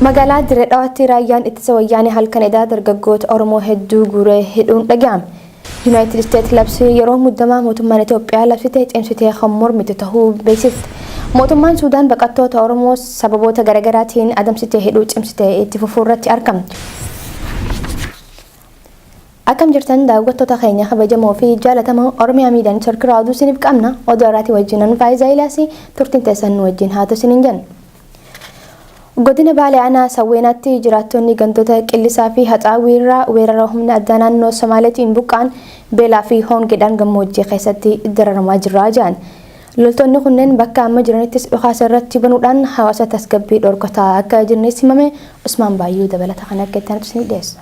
Magaalaa Dirree Dhawaatti raayyaan ittisa wayyaanee halkan edaa dargaggoota Oromoo hedduu guuree hidhuun dhaga'ame. Yuunaayitid Isteet labsii yeroo muddamaa mootummaan Itoophiyaa labsite cimsitee kan mormitu tahuu beeksifte. Mootummaan Suudaan baqattoota Oromoo sababoota garaagaraatiin adamsitee hidhuu cimsitee itti fufuu irratti argamti. Akkam jirtan daawwattoota keenya kabajamoo fi jaalatamoo Oromiyaa Miidiyaa Neetwork irraa oduu isiniif qabna. Oduu har'aatii wajjin Faayisaa Ilaasii turtiin teessan nu wajjin haa ta'u isiniin jenna. Godina Baalee Aanaa Sawweenaatti jiraattonni gandoota Qillisaa fi Haxaawwii irraa weerara humna addaa naannoo Somaaleetiin buqqa'an beelaa fi hongeedhaan gammoojjii keessatti dararamaa jirraa jedhan. Loltoonni kunneen bakka amma jiranittis dhukaasa irratti banuudhaan hawaasa tasgabbii dhorkataa akka jiranis himame. Usmaan Baayyuu dabalata kan akka itti aanutti dhiyeessa.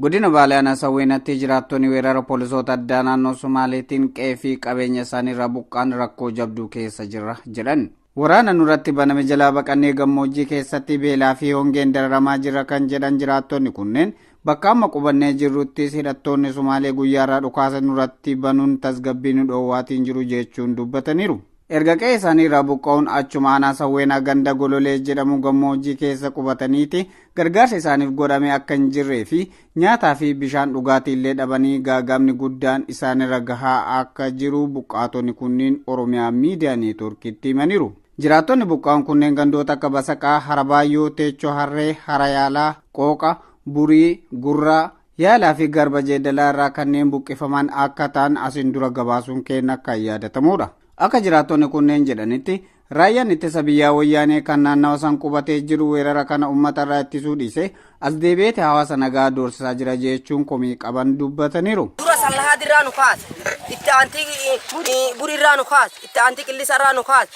Godina Baalee Aanaa Sawweenatti jiraattonni weerara poolisoota addaa naannoo Somaaleetiin qe'ee fi qabeenya isaanii irraa buqqa'an rakkoo jabduu keessa jirra jedhan. Waraana nurratti baname jalaa baqannee gammoojjii keessatti beelaa fi hongeen dararamaa jirra kan jedhan jiraattonni kunneen bakka amma qubannee jirruttis hidhattoonni Sumaalee guyyaarraa dhukaasa nurratti banuun tasgabbii nu dhoowwaatiin jiru jechuun dubbataniiru. Erga qe'ee isaanii irraa buqqa'uun achuma aanaa Sawweenaa ganda Gololee jedhamu gammoojjii keessa qubataniiti gargaarsa isaaniif godhame akka hin jirree fi nyaataa fi bishaan dhugaatii illee dhabanii gaagaamni guddaan isaanirra gahaa akka jiru buqqaatonni kunniin Oromiyaa Miidiyaa Neetworkitti himaniiru. Jiraattonni buqqa'an kunneen gandoota akka Basaqaa, Harabaayyoo, Teechoo Harree, Harayaalaa, Qooqa, Burii, Gurraa, Yaalaa fi Garba Jeedalaa irraa kanneen buqqifaman akka ta'an asiin dura gabaasuun keenya akka yaadatamudha. Akka jiraattonni kunneen jedhanitti raayyaan ittisa biyyaa wayyaanee kan naannawa san qubatee jiru weerara kana uummata irraa ittisuu dhiisee as deebi'eeti hawaasa nagaa doorsisaa jira jechuun komii qaban dubbataniiru. Dura sallahaa dirraa nu kaase, itti aantii burirraa nu kaase, itti aantii qillisarraa nu kaase,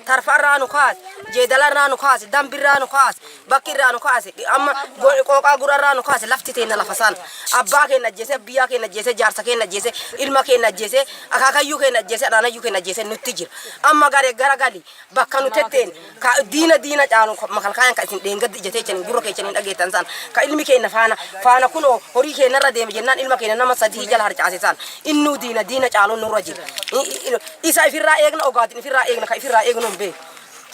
tarfarraa nu kaase, jeedalarraa nu kaase, dambirraa nu kaase, bakkirraa nu kaase, amma qooqaa gurarraa nu kaase. Lafti teenna lafa sana. Abbaa keenya ajjeese, biyyaa keenya ajjeese, jaarsa keenya ajjeese, ilma keenya ajjeese, akaakayyuu keenya ajjeese, anaanayyuu keenya ajjeese nutti jira. Amma garee gara gali bakka nu tetteen ka diina diina caalu makalkaayaan ka isin dheengaddi ija teechaniin gurra keechaniin dhageettan san ka ilmi keenya faana faana kunoo horii keenyarra deeme jennaan ilma keenya nama sadii jala harcaase san innuu diina diina caaluun nurra jira. Isa ifirraa eegna, ogaatiin ifirraa eegna, ka ifirraa eegnu hin beeku.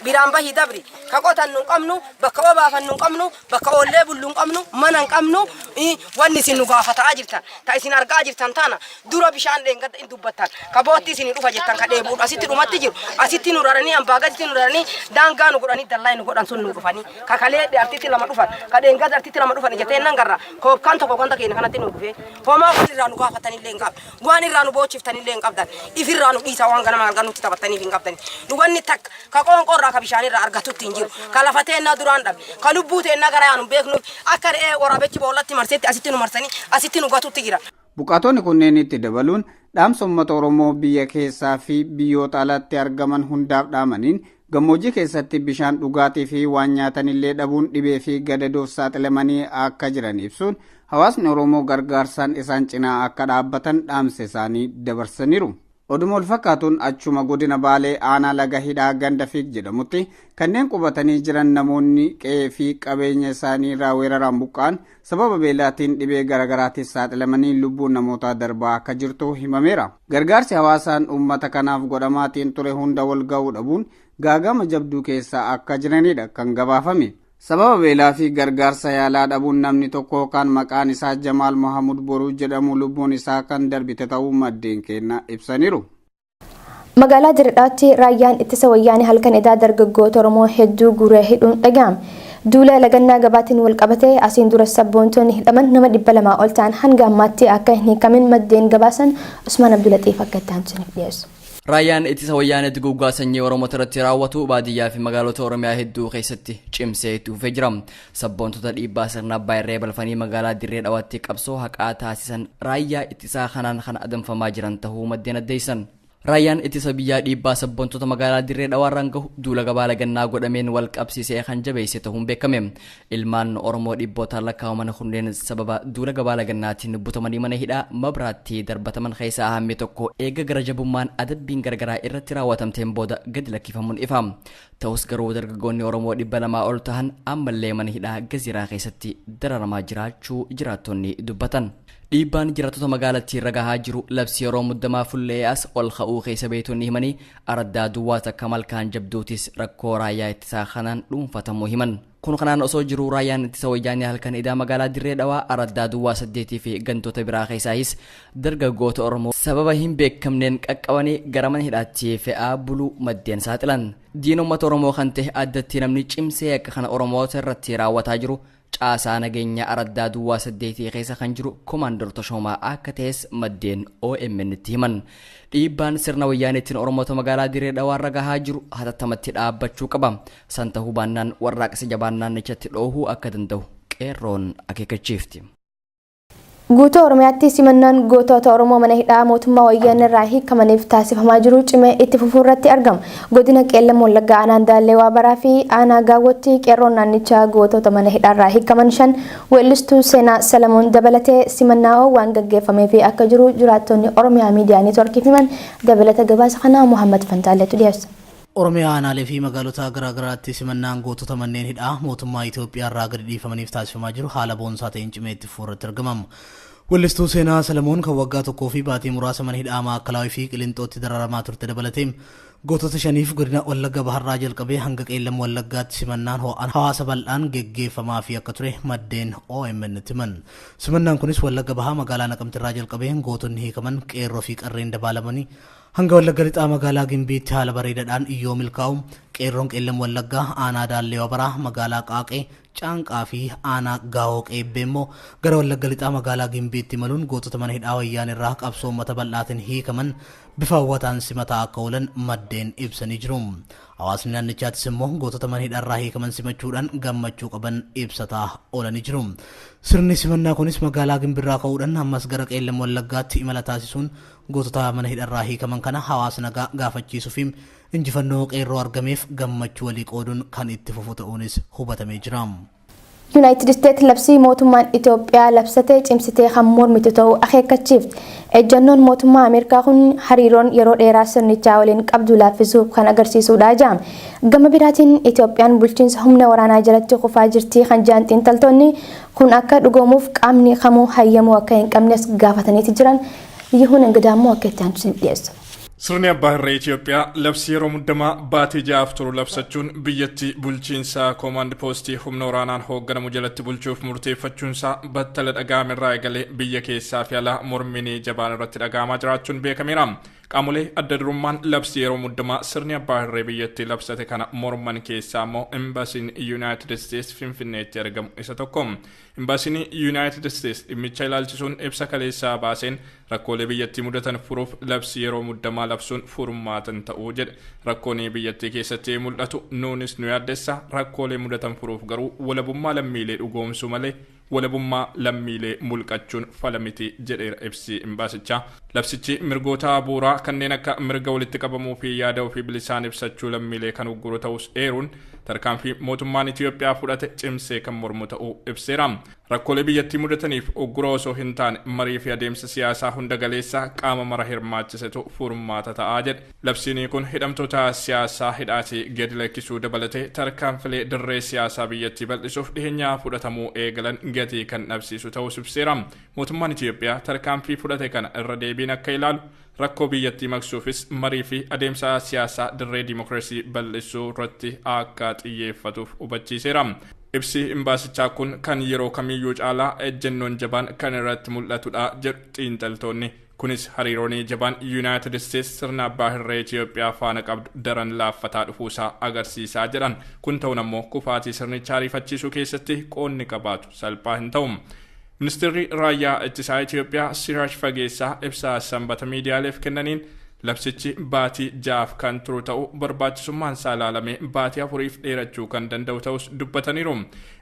Biraan bahii dabri ka qotannu hin qabnu, bakka obaafannu hin qabnu, bakka oollee bullu hin qabnu, mana hin qabnu. Wanni isin nu gaafataa jirtan ta isin argaa jirtan tana dura bishaan dheengadda hin dubbattan ka bootti isin dhufa jettan ka dheebuudha asitti dhumatti jiru asitti nu raranii ambaa gaditti nu raranii daangaa nu godhanii dallaa nu godhan sun nu dhufanii ka kalee artitti lama dhufan ka dheengadda artitti lama dhufan ija teennan garra koobkaan tokko ganda keenya kanatti nu dhufe homaa waan irraa nu gaafatanillee hin qabdu, waan irraa nu boochiftanillee hin qabdan. Ifirraa nu dhiisa, waan ganama galgal nutti taphattaniif hin qabdani. Nu wanni takka ka qoonqoorraa ka bishaanirraa argatutti hin jiru. Ka lafa teennaa duraan dhabe, ka lubbuu teennaa gara yaanu hin beeknu, akka re'ee waraabechi boollatti marsetti asitti nu marsanii asitti nu gatutti jira. Buqqaatonni kunneen itti dabaluun dhaamsa uummata Oromoo biyya keessaa fi biyyoota alatti argaman hundaaf dhaamaniin gammoojjii keessatti bishaan dhugaatii fi waan nyaatanillee dhabuun dhibee fi gadadoof saaxilamanii akka jiran ibsuun hawaasni Oromoo gargaarsaan isaan cinaa akka dhaabbatan dhaamsa isaanii dabarsaniiru. Oduma wal fakkaatuun achuma godina Baalee aanaa Laga Hidhaa ganda Fiig jedhamutti kanneen qubatanii jiran namoonni qe'ee fi qabeenya isaanii irraa weeraraan buqqa'an sababa beelaatiin dhibee garaagaraatiin saaxilamanii lubbuun namootaa darbaa akka jirtu himameera. Gargaarsi hawaasaan uummata kanaaf godhamaatiin ture hunda wal ga'uu dhabuun gaagama jabduu keessa akka jiranidha kan gabaafame. Sababa beelaa fi gargaarsa yaalaa dhabuun namni tokko kan maqaan isaa Jamaal Mohamud Boruu jedhamu lubbuun isaa kan darbite ta'uu maddeen keenya ibsaniiru. Magaalaa Dirredhaatti raayyaan ittisa wayyaanee halkan edaa dargaggoota Oromoo hedduu guuree hidhuun dhaga'ame. Duula lagannaa gabaatiin wal qabatee asiin dura sabboontonni hidhaman nama 200 ol ta'an hanga ammaatti akka hin hiikamin maddeen gabaasan. Usmaan Abdulaxiif akka itti aansiniif dhiyeessu. Raayyaan ittisa wayyaanee duguuggaa sanyii Oromoo irratti raawwatu baadiyyaa fi magaalota Oromiyaa hedduu keessatti cimsee itti fufee jira. Sabboontota dhiibbaa sirna abbaa irree balfanii magaalaa Dirree Dhawaatti qabsoo haqaa taasisan raayyaa ittisaa kanaan kan adamfamaa jiran ta'uu maddeen addeessan. Raayyaan ittisa biyyaa dhiibbaa sabboontota magaalaa Dirree Dhawaarraan gahu duula gabaa lagannaa godhameen wal qabsiisee kan jabeesse ta'uun beekame. Ilmaan Oromoo dhibbootaan lakkaa'aman kunneen sababa duula gabaa lagannaatiin butamanii mana hidhaa mabraatti darbataman keessaa hammi tokko eega gara jabummaan adabbiin garagaraa irratti raawwatamteen booda gadi lakkifamuun ifa. Ta'us garuu dargaggoonni Oromoo 200 ol ta'an ammallee mana hidhaa Gaziraa keessatti dararamaa jiraachuu jiraattonni dubbatan. Dhiibbaan jiraattota magaalattii irra gahaa jiru labsii yeroo muddamaa fullee as ol ka'uu keessa beektonni himanii araddaa duwwaa takka malkaan jabduutis rakkoo raayyaa ittisaa kanaan dhuunfatamuu himan. Kun kanaan osoo jiruu raayyaan ittisa wayyaanee halkan idaa magaalaa Dirree Dhawaa araddaa duwwaa 8 fi gantoota biraa keessaayis dargaggoota Oromoo sababa hin beekamneen qaqqabanii gara mana hidhaatti fe'aa buluu maddeen saaxilan. Diina uummata Oromoo kan ta'e addatti namni cimsee akka kana Oromoota irratti raawwataa jiru caasaa nageenya araddaa duwwaa 8 keessa kan jiru Komaandar Tashoomaa akka ta'es maddeen OMN itti himan. Dhiibbaan sirna wayyaaneetiin Oromoota magaalaa Dirree Dhawaa irra gahaa jiru hatattamatti dhaabbachuu qaba. San ta'uu baannaan warraaqsa jabaan naannichatti dhoohuu akka danda'u qeerroon akeekkachiifti. Guutuu Oromiyaatti simannaan gootota Oromoo mana hidhaa mootummaa wayyaanee irraa hiikamaniif taasifamaa jiru cimee itti fufuu irratti argama. Godina Qeellam Wallaggaa aanaan Daallee Waabaraa fi aanaa Gaawwatti qeerroon naannichaa gootota mana hidhaa irraa hiikaman 5 weellistuu Seenaa Salamoon dabalatee simannaa waan gaggeeffamee fi akka jiru jiraattonni Oromiyaa Miidiyaa Neetworkiif himan. Dabalata gabaasa kanaa Muhammad Fantaalleetu dhiyeessa. Oromiyaa aanaalee fi magaalota garaagaraatti simannaan gootota manneen hidhaa mootummaa Itoophiyaa irraa gadi dhiifamaniif taasifamaa jiru haala boonsaa ta'een cimee itti fufuu irratti argama. Weellistuu Seenaa Salamoon kan waggaa tokkoo fi baatii muraasa mana hidhaa Maakalaawii fi Qilinxootti dararamaa turte dabalatee gootota 5 godina Wallagga Baharraa jalqabee hanga Qeellam Wallaggaatti simannaan ho'aan hawaasa bal'aan geggeeffamaa fi akka ture maddeen OMN itti himan. Simannaan kunis Wallagga Bahaa magaalaa Naqamtirraa jalqabee gootonni hiikaman qeerroo fi qarreen dabaalamanii hanga Wallagga Lixaa magaalaa Gimbiitti haala bareedaadhaan iyyoo milkaa'u qeerroon Qeellam Wallaggaa aanaa Daallee Wabaraa magaalaa Qaaqee Caanqaa fi aanaa Gaawoo Qeebbee immoo gara Wallagga Lixaa magaalaa Gimbiitti imaluun gootota mana hidhaa wayyaan irraa qabsoo uummata bal'aatiin hiikaman bifa hawwataan simataa akka oolan maddeen ibsanii jiru. Hawaasni naannichaattis immoo gootota mana hidhaa irraa hiikaman simachuudhaan gammachuu qaban ibsataa oolanii jiru. Sirni simannaa kunis magaalaa Gimbirraa ka'uudhaan ammas gara Qeellam Wallaggaatti imala taasisuun gootota mana hidhaa irraa hiikaman kana hawaasa nagaa gaafachiisuu fi injifannoo qeerroo argameef gammachuu walii qooduun kan itti fufu ta'uunis hubatamee jira. Yuunaayitid Isteet labsii mootummaan Itoophiyaa labsatee cimsitee kan mormitu ta'uu akeekkachiifte. Ejjennoon mootummaa Ameerikaa kun hariiroon yeroo dheeraa sirnichaa waliin qabdu laaffisuuf kan agarsiisudha jedhame. Gama biraatiin Itoophiyaan bulchiinsa humna waraanaa jalatti kufaa jirti kan jedhan xiinxaltoonni kun akka dhugoomuuf qaamni kamuu hayyamuu akka hin qabnes gaafataniiti jiran. Yihuun Ingidaa immoo akka itti aansu dhiyeessa. Sirni abbaa hirree Itoophiyaa labsii yeroo muddamaa baatii 6 turu labsachuun biyyatti bulchiinsa koomaand poostii humna waraanaan hoogganamu jalatti bulchuuf murteeffachuunsaa battala dhaga'ame irraa eegalee biyya keessaa fi alaa mormiin jabaan irratti dhaga'amaa jiraachuun beekameera. Qaamolee adda durummaan labsii yeroo muddamaa sirni abbaa hirree biyyatti labsate kana morman keessaa immoo Imbaasiin Yuunaayitid Isteets Finfinneetti argamu isa tokko. Imbaasiin Yuunaayitid Isteets dhimmicha ilaalchisuun ibsa kaleessaa baaseen rakkoolee biyyattii mudatan furuuf labsii yeroo muddamaa labsuun furmaatan ta'uu jedhe. Rakkoon biyyattii keessatti mul'atu nuunis nu yaaddessa. Rakkoolee mudatan furuuf garuu walabummaa lammiilee dhugoomsuu malee walabummaa lammiilee mulqachuun fala miti jedheera ibsi imbaasichaa. Labsichi mirgoota bu'uuraa kanneen akka mirga walitti qabamuu fi yaada ofii bilisaan ibsachuu lammiilee kan ugguru ta'us eeruun tarkaanfii mootummaan Itoophiyaa fudhate cimsee kan mormu ta'uu ibseera. Rakkoolee biyyattii mudataniif uggura osoo hin taane marii fi adeemsa siyaasaa hunda galeessa qaama mara hirmaachisetu furmaata ta'aa jedhe. Labsiin kun hidhamtoota siyaasaa hidhaatii gadi lakkisuu dabalatee tarkaanfilee dirree siyaasaa biyyattii bal'isuuf dhiheenyaa fudhatamuu eegalan gatii kan dhabsiisu ta'us ibseera. Mootummaan Itoophiyaa tarkaanfii fudhate kana irra deebiin akka ilaalu rakkoo biyyattii maqsuufis marii fi adeemsa siyaasaa dirree dimookiraasii bal'isuu irratti akka xiyyeeffatuuf hubachiiseera. Ibsi imbaasichaa kun kan yeroo kamiyyuu caalaa ejjennoon jabaan kan irratti mul'atudha jedhu xiinxaltoonni. Kunis hariiroon jabaan Yuunaayitid Isteets sirna abbaa hirree Itoophiyaa faana qabdu daran laaffataa dhufuusaa agarsiisaa jedhan. Kun ta'uun ammoo kufaatii sirnichaa ariifachiisuu keessatti qoonni qabaatu salphaa hin ta'u. Ministeerri raayyaa ittisaa Itoophiyaa Siraaj Fageessaa ibsa sanbata miidiyaaleef kennaniin labsichi baatii 6 kan turu ta'uu barbaachisummaan isaa ilaalamee baatii 4 dheerachuu kan danda'u ta'us dubbataniiru.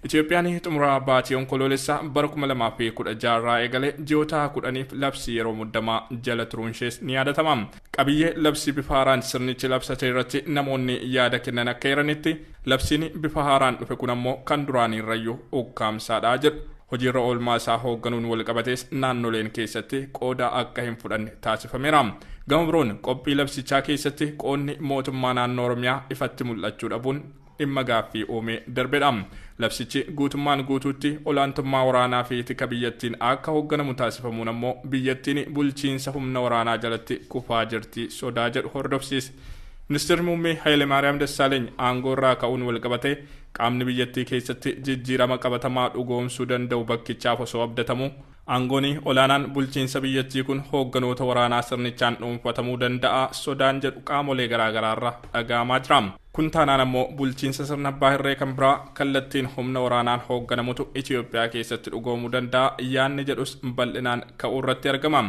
Itoophiyaan xumuraa baatii onkoloolessaa bara 2016 irraa eegalee ji'oota 10 labsii yeroo muddamaa jala turuun ishees ni yaadatama. Qabiyyee labsii bifa haaraan sirnichi labsate irratti namoonni yaada kennan akka eeranitti labsiin bifa haaraan dhufe kun ammoo kan duraanii irrayyuu ukkaamsaadha jedhu. Hojiirra oolmaa isaa hoogganuun walqabatees naannoleen keessatti qooda akka hin fudhanne taasifameera. Gama biroon qophii labsichaa keessatti qoonni mootummaa naannoo Oromiyaa ifatti mul'achuu dhabuun dhimma gaaffii uumee darbedha. Labsichi guutummaan guutuutti olaantummaa waraanaa fi tika biyyattiin akka hoogganamu taasifamuun ammoo biyyattiin bulchiinsa humna waraanaa jalatti kufaa jirti sodaa jedhu hordofsiise. Ministeerri muummee Hayilemaariyaam Dassaaleeny aangoo irraa ka'uun walqabatee qaamni biyyattii keessatti jijjiirama qabatamaa dhugoomsuu danda'u bakkichaaf osoo abdatamu, aangoon olaanaan bulchiinsa biyyattii kun hoogganoota waraanaa sirnichaan dhuunfatamuu danda'a sodaan jedhu qaamolee garaagaraarra dhaga'amaa jira. Kun taanaan ammoo bulchiinsa sirna abbaa hirree kan biraa kallattiin humna waraanaan hoogganamutu Itoophiyaa keessatti dhugoomuu danda'a yaanni jedhus bal'inaan ka'uu irratti argama.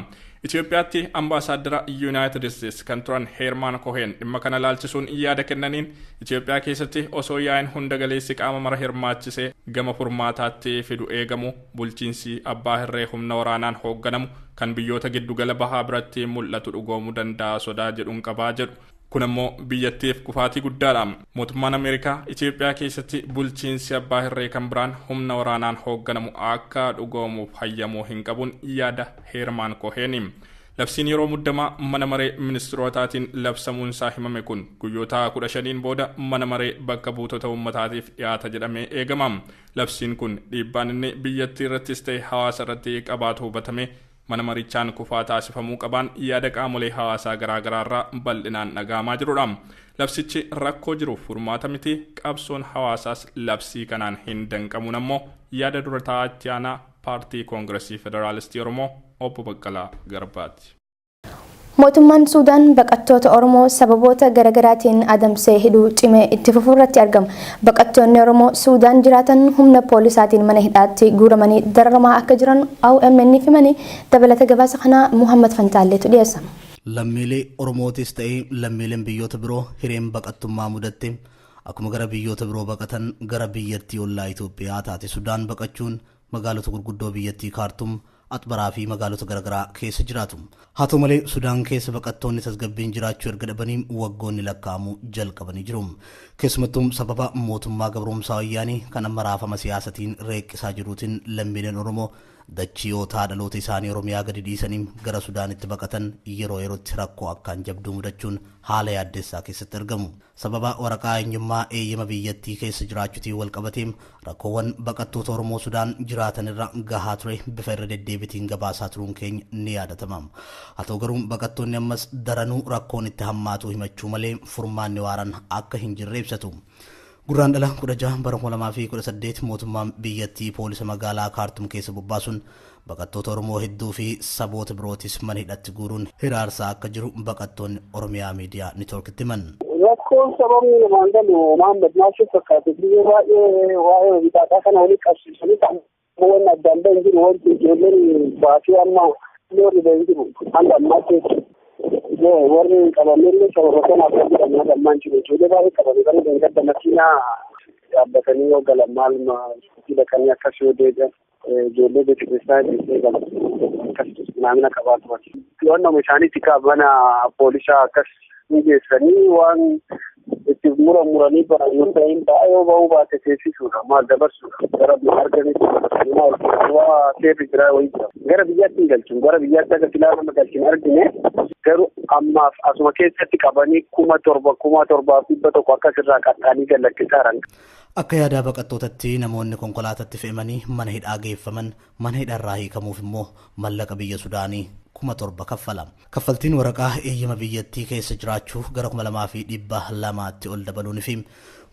Itoophiyaatti ambaasaaddara Yuunaayitid Isteetsi kan turan Heermaan Koheen dhimma kana laalchisuun yaada kennaniin, Itoophiyaa keessatti osoo yaa'in hunda galeessi qaama mara hirmaachisee gama furmaataatti fidu eegamu, bulchiinsi abbaa hirree humna waraanaan hoogganamu kan biyyoota giddugala bahaa biratti mul'atu dhugoomuu danda'a sodaa jedhuun qabaa jedhu. Kun ammoo biyyattiif kufaatii guddaadha. Mootummaan Ameerikaa Itoophiyaa keessatti bulchiinsi abbaa hirree kan biraan humna waraanaan hoogganamu akka dhugoomuuf hayyamuu hin qabuun yaada Heermaan Koheeni. Labsiin yeroo muddamaa mana maree ministirootaatiin labsamuunsaa himame kun guyyoota 15n booda mana maree bakka buutota uummataatiif dhiyaata jedhamee eegama. Labsiin kun dhiibbaan inni biyyattii irrattis ta'e hawaasa irratti qabaatu hubatame mana marichaan kufaa taasifamuu qabaan yaada qaamolee hawaasaa garaagaraarraa bal'inaan dhaga'amaa jirudha. Labsichi rakkoo jiruuf furmaata miti, qabsoon hawaasaas labsii kanaan hin danqamuun ammoo yaada dura taa'aa itti aanaa paartii Koongiresii Federaalistii Oromoo obbo Baqqalaa Garbaati. Mootummaan Suudaan baqattoota Oromoo sababoota garaagaraatiin adamsee hidhuu cimee itti fufuu irratti argama. Baqattoonni Oromoo Suudaan jiraatan humna poolisaatiin mana hidhaatti guuramanii dararamaa akka jiran OMN himanii. Dabalata gabaasa kanaa Muhammad Fantaalleetu dhiyeessa. Lammiilee Oromootis ta'ee lammiileen biyyoota biroo hireen baqattummaa mudatte akkuma gara biyyoota biroo baqatan gara biyyattii ollaa Itoophiyaa taate Sudaan baqachuun magaalota gurguddoo biyyattii Kaartum, Atbaraa fi magaalota garaagaraa keessa jiraatu. Haa ta'u malee, Sudaan keessa baqattoonni tasgabbiin jiraachuu erga dhabanii waggoonni lakkaa'amuu jalqabanii jiru. Keessumattuu sababa mootummaa gabroomsaa wayyaanii kan amma raafama siyaasatiin reeqqisaa jiruutiin lammiileen Oromoo dachii yootaa dhaloota isaanii Oromiyaa gadi dhiisanii gara Sudaanitti baqatan yeroo yerootti rakkoo akkaan jabduu mudachuun haala yaaddessaa keessatti argamu. Sababa waraqaa eenyummaa eeyyama biyyattii keessa jiraachuutiin wal qabatee rakkoowwan baqattoota Oromoo Sudaan jiraatan irra gahaa ture bifa irra deddeebiitiin gabaasaa turuun keenya ni yaadatama. Haa ta'u garuu, baqattoonni ammas daranuu rakkoon itti hammaatu himachuu malee furmaanni waaran akka hin jirre ibsatu. Gurraandhala 16 bara 2018 mootummaan biyyattii poolisa magaalaa Kaartum keessa bobbaasuun baqattoota Oromoo hedduu fi saboota birootis mana hidhatti guuruun hiraarsaa akka jiru baqattoonni Oromiyaa Miidiyaa Niitoorkitti himan. Rakkoon sababni namaan galu, Mahammad, maal si fakkaate, biyya baay'ee waa'ee bitaataa kana walitti qabsiisanii kan wanni addaan bahin jiru, wanti ijoolleen baasii amma loorri bahin jiru hanga ammaatti. Warri qabamee sababa kanaaf kan jedhamu hanga ammaa hin jiru. Ijoollee baay'ee qabame kan gadda makiinaa dhaabbatanii yoo galan, maaluma dhaqanii akkas yoo deebi'an, ijoollee beekiristaanii dhiisee galan, akkas naamina qabaa turan. To'annoo isaaniitti mana poolisaa akkas ni geessanii waan itti muran muranii baran yoo ta'in ba'a, yoo ba'uu baate teessisuudha, maal dabarsuudha, gara biyya arganitti dabarsanii, maal waa seerri jiraa wayii jira. Gara biyyaatti hin galchinu, gara biyyaatti akka silaa nama galchine argine, garuu ammaaf asuma keessatti qabanii 7,000, 7,100 akkasirraa qaxxaanii gallakkisaaran. Akka yaada baqattootatti namoonni konkolaatatti fe'amanii mana hidhaa geeffaman mana hidhaarraa hiikamuuf immoo mallaqa biyya Sudaanii 7,000 kaffala. Kaffaltiin waraqaa eeyyama biyyattii keessa jiraachuu gara 2,200tti ol dabaluun fi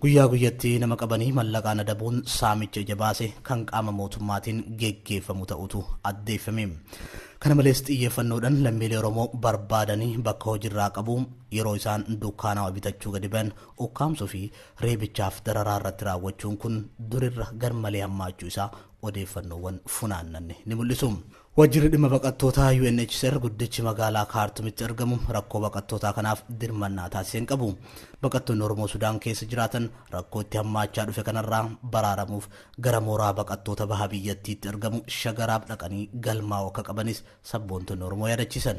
guyyaa guyyatti nama qabanii mallaqaan adabuun saamicha ija baase kan qaama mootummaatiin geggeeffamu ta'utu addeeffame. Kana malees, xiyyeeffannoodhaan lammiilee Oromoo barbaadanii bakka hojiirraa qabu, yeroo isaan dukkaanaa bitachuu gadi ba'an ukkaamsuu fi reebichaaf dararaa irratti raawwachuun kun durirra garmalee hammaachuu isaa odeeffannoowwan funaannanne ni mul'isu. Waajjirri dhimma baqattootaa UNHCR guddichi magaalaa Kaartumitti argamu rakkoo baqattootaa kanaaf dirmannaa taasisee hin qabu. Baqattoonni Oromoo Sudaan keessa jiraatan rakkoo itti hammaachaa dhufe kanarraa baraaramuuf gara mooraa baqattoota baha biyyattiitti argamu Shagaraaf dhaqanii galmaa'uu akka qabanis sabboontonni Oromoo yaadachiisan.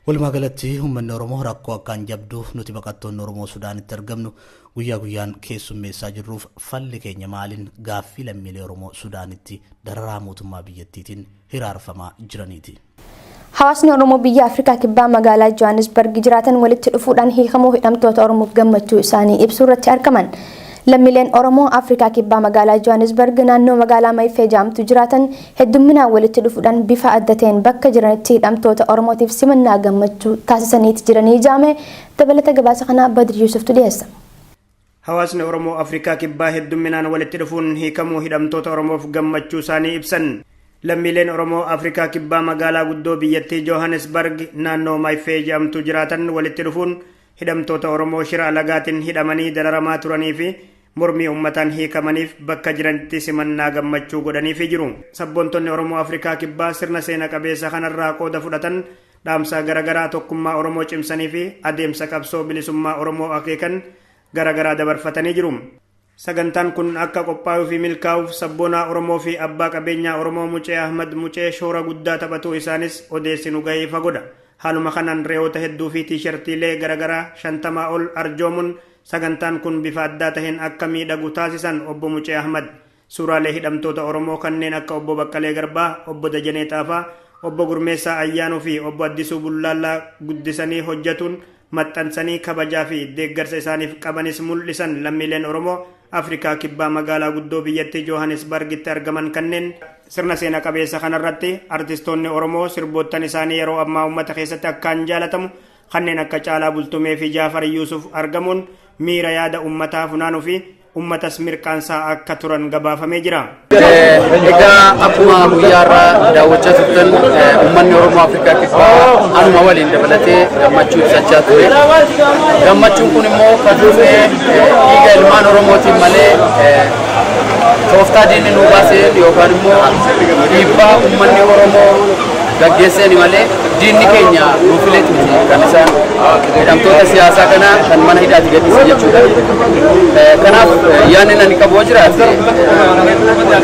Walumaa galatti, uummanni Oromoo rakkoo akkaan jabduu nuti baqattoonni Oromoo Sudaanitti argamnu guyyaa guyyaan keessummeessaa jirruuf falli keenya maaliin gaaffii lammiilee Oromoo Sudaanitti dararaa mootummaa biyyattiitiin hiraarfamaa jiraniiti. Hawaasni Oromoo biyya Afrikaa Kibbaa magaalaa Johannesburg jiraatan walitti dhufuudhaan hiikamuu hidhamtoota Oromoof gammachuu isaanii ibsuu irratti argaman. Lammiileen Oromoo Afrikaa Kibbaa magaalaa Johannesburg naannoo magaalaa Mayfee jedhamtu jiraatan heddumminaan walitti dhufuudhaan bifa adda ta'een bakka jiranitti hidhamtoota Oromootiif simannaa gammachuu taasisaniiti jiranii jaame. Dabalata gabaasa kanaa Badri Yuusuftu dhiyeessa. Hawaasni Oromoo Afrikaa Kibbaa heddumminaan walitti dhufuun hiikamuu hidhamtoota Oromoof gammachuu isaanii ibsan. Lammiileen Oromoo Afrikaa Kibbaa magaalaa guddoo biyyattii Johannesburg naannoo Mayfee jedhamtu jiraatan walitti dhufuun hidhamtoota Oromoo shira alagaatiin hidhamanii dararamaa turanii fi mormii uummataan hiikamaniif bakka jiranitti simannaa gammachuu godhaniifi jiru. Sabboontonni Oromoo Afrikaa Kibbaa sirna seena qabeessa kanarraa qooda fudhatan dhaamsa garaagaraa tokkummaa Oromoo cimsanii fi adeemsa qabsoo bilisummaa Oromoo akeekan garaagaraa dabarfatanii jiru. Sagantaan kun akka qophaa'uu fi milkaa'uuf sabboonaa Oromoo fi abbaa qabeenyaa Oromoo Mucee Ahmad Mucee shoora guddaa taphatuu isaanis odeessinu gahee fagoodha. Haaluma kanaan re'oota hedduu fi tiishartiilee garaagaraa 50 ol arjoomuun sagantaan kun bifa addaa taheen akka miidhagu taasisan obbo Mucee Ahmad. Suuraalee hidhamtoota Oromoo kanneen akka obbo Baqqalee Garbaa, obbo Dajanee Xaafaa, obbo Gurmeessaa Ayyaanuu fi obbo Addisuu Bullaallaa guddisanii hojjetuun maxxansanii kabajaa fi deeggarsa isaaniif qabanis mul'isan. Lammiileen Oromoo Afrikaa Kibbaa magaalaa guddoo biyyattii Johannesburgitti argaman kanneen sirna seena qabeessa kanarratti artistoonni Oromoo sirboottan isaanii yeroo ammaa uummata keessatti akkaan jaalatamu kanneen akka Caalaa Bultumee fi Jaafar Yuusuf argamuun miira yaada uummataa funaanuu fi uummatas mirqaansaa akka turan gabaafamee jira. Egaa akkuma guyyaarraa daawwachaa turtan, uummanni Oromoo Afrikaa Kibbaa anuma waliin dabalatee gammachuu ibsachaa ture. Gammachuun kun immoo kan dhufe dhiiga ilmaan Oromootiin malee tooftaa diinni nuu baaseen yookaan immoo dhiibbaa uummanni Oromoo gaggeesseen malee diinni keenya nuu fileeti miti kan isaan hidhamtoota siyaasaa kana kan mana hidhaati gadhiise jechuudha. Kanaaf yaadni ani qabu yoo jiraate,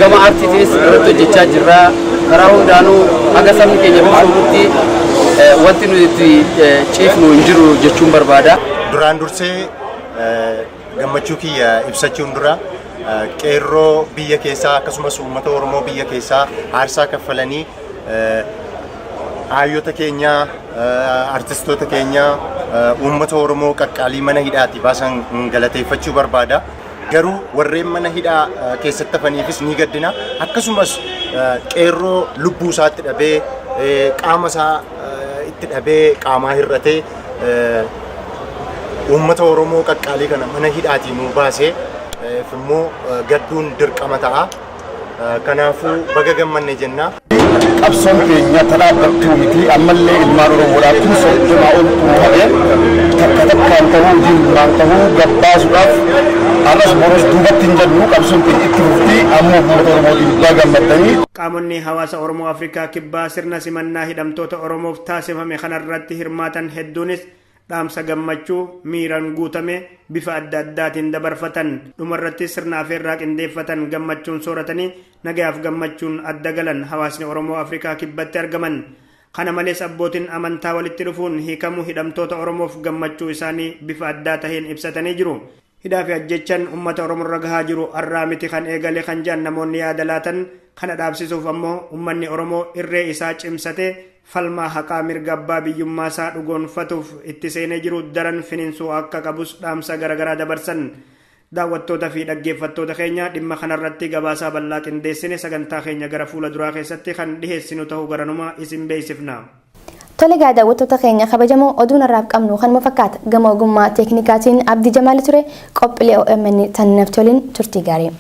gama aartiitiinis irratti hojjechaa jirra. Karaa hundaanuu haga sabni keenya bilisoomutti wanti nuti itti ciifnu hin jiru jechuun barbaada. Duraan dursee gammachuu kiyya ibsachuun dura, qeerroo biyya keessaa akkasumas uummata Oromoo biyya keessaa aarsaa kaffalanii hayyota keenyaa, artistoota keenyaa, uummata Oromoo qaqqaalii mana hidhaati baasan galateeffachuu barbaada. Garuu warreen mana hidhaa keessatti hafaniifis ni gaddina. Akkasumas qeerroo lubbuu isaatti dhabee, qaama isaa itti dhabee, qaamaa hir'atee uummata Oromoo qaqqaalii kana mana hidhaatii nuu baasee immoo gadduun dirqama ta'a. Kanaafuu baga gammanne jenna. Qabsoon keenya ta dhaabbattuu miti. Ammallee ilmaan Oromoodhaa 30,000 ol tuufame takka takkaan ta'uu, jilmaan ta'uu gabbaasuudhaaf har'as boros duubatti hin jennu. Qabsoon keenya itti fufti. Ammoo uummata Oromootiin baga gammaddanii. Qaamonni hawaasa Oromoo Afrikaa Kibbaa sirna simannaa hidhamtoota Oromoof taasifame kanarratti hirmaatan hedduunis dhaamsa gammachuu miiraan guutame bifa adda addaatiin dabarfatan. Dhumarratti sirna afeerraa qindeeffatan gammachuun sooratanii nagayaaf gammachuun adda galan hawaasni Oromoo Afrikaa Kibbatti argaman. Kana malees abbootiin amantaa walitti dhufuun hiikamuu hidhamtoota Oromoof gammachuu isaanii bifa addaa taheen ibsatanii jiru. Hidhaa fi ajjechaan uummata Oromoo irra gahaa jiru har'aa miti kan eegale kan jedhan namoonni yaada laatan, kana dhaabsisuuf ammoo uummanni Oromoo irree isaa cimsatee falmaa haqaa mirga abbaa biyyummaa isaa dhugoonfatuuf itti seenee jiru daran finiinsuu akka qabus dhaamsa garaagaraa dabarsan. Daawwattoota fi dhaggeeffattoota keenya, dhimma kanarratti gabaasaa bal'aa qindeessine sagantaa keenya gara fuula duraa keessatti kan dhiheessinu ta'uu garanuma isin beeksifna. Tole gaa, daawwattoota keenya kabajamoo, oduun har'aaf qabnu kanuma fakkaata. Gama ogummaa teeknikaatiin Abdii Jamaali ture. Qophiilee OMN tan nafti waliin turtii gaarii.